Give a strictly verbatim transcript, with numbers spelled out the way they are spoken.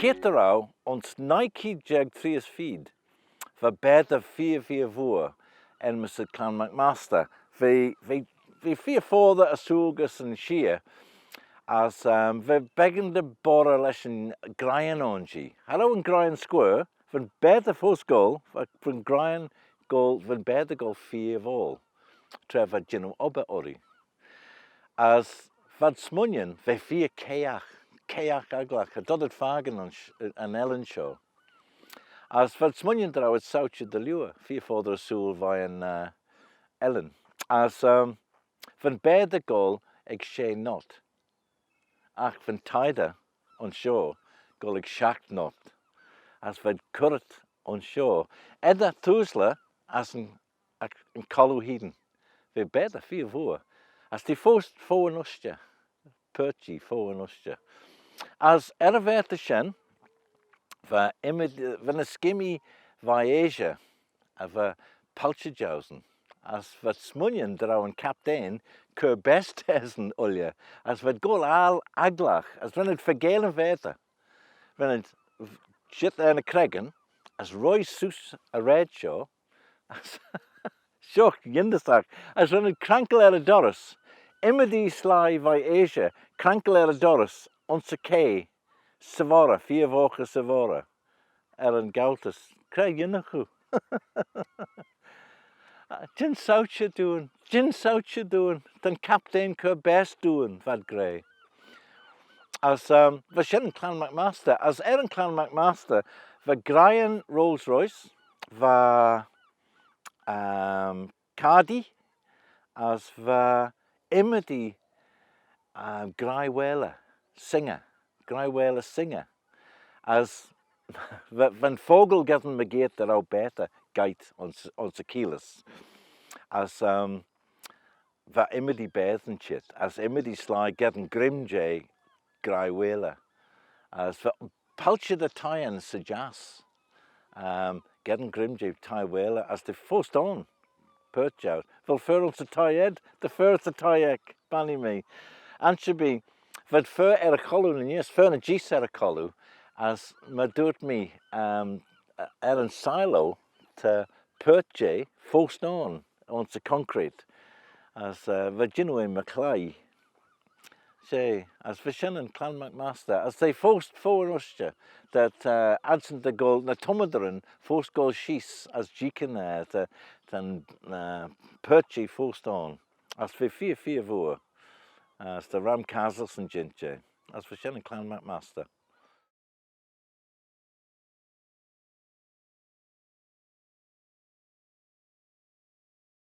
Mygeayrt dy row, ayns nuy keead jeig tree as feed, va baatey feer, feer vooar enmyssit Clann McMaster. V'eh, v'eh, v'eh feer foddey ersooyl gys yn sheear, as, um, va beggan dy boirey lesh yn grian aynshen. Cha row yn grian scuirr, va'n baatey foast goll, va, va'n grian goll, va'n baatey goll feer voal, tra v'ad jannoo obbyr urree. As v'ad smooinaghtyn v'eh feer kaaght, kaaght agglagh, cha dod ad fakin ayns, yn ellan shoh. As v'ad smooinaghtyn dy row ad sauçhey dy liooar, feer foddey ersooyl veih'n, eh, ellan. As, um, va'n baatey goll ec shey knot, agh va'n tied ayns shoh goll ec shiaght knot, as v'ad currit ayns shoh. Eddyr Twoozler as yn, yn colloo hene, v'eh baatey feer vooar, as t'eh foast fo yn ushtey, paart jeh fo yn ushtey. As er y vaatey shen, va ymmyd, va ny skimmee veih aashey, as va palçhey jehsyn, as v'ad smooinaghtyn dy row yn captain cur best ayns shen ooilley, as v'ad goll aggle agglagh, as ren ad faagail yn vaatey. Ren ad v-, çheet er ny creggyn, as roie seose y raad shoh, as shoh yindyssagh, as ren ad crankal er y dorrys, ymmodee sleih veih aashey, crankal er y dorrys, ayns y kay, sy voghrey, feer voghey sy voghrey, er yn gauntey. Cre yinnagh oo? Jean sauçhey dooin, jean sauçhey dooin, ta'n captain cur best dooin, v'ad gra. As, um, va shen yn Clann McMaster, as er yn Clann McMaster, va grian Rolls Royce, va, um, cardee, as va ymmodee, um, graih whaler, Singer, graih whaler Singer. As va, va'n fockle geddyn mygeayrt dy row baatey geiyrt ayns, ayns y Keealys. As, um, va ymmodee baatey çheet, as ymmodee sleih geddyn greim jeh graih whaler. As va palçhey dy thieyn sy jiass, um, geddyn greim jeh thie whaler, as t'eh foast ayn, paart jeu. Vel fer ayns y thie ayd? Ta fer ayns y thie eck, bannee mee. Ansherbee, v'ad fer er y cholloo ny neesht, fer ny jees er y cholloo, as myr dooyrt mee, um, er yn silo, ta paart jeh foast ayn, ayns y concrete. As, eh, va jannoo eh my-cloie. She, as va shen yn Clann McMaster, as t'eh foast fo yn ushtey, dy ta, eh, adsyn dy goll, ny tummyderyn foast goll sheese as jeeaghyn er, ta, ta'n, eh, paart jeh foast ayn. As v'eh feer, feer vooar, as ta ram caslys ayns shen jeh. As va shen yn Clann McMaster.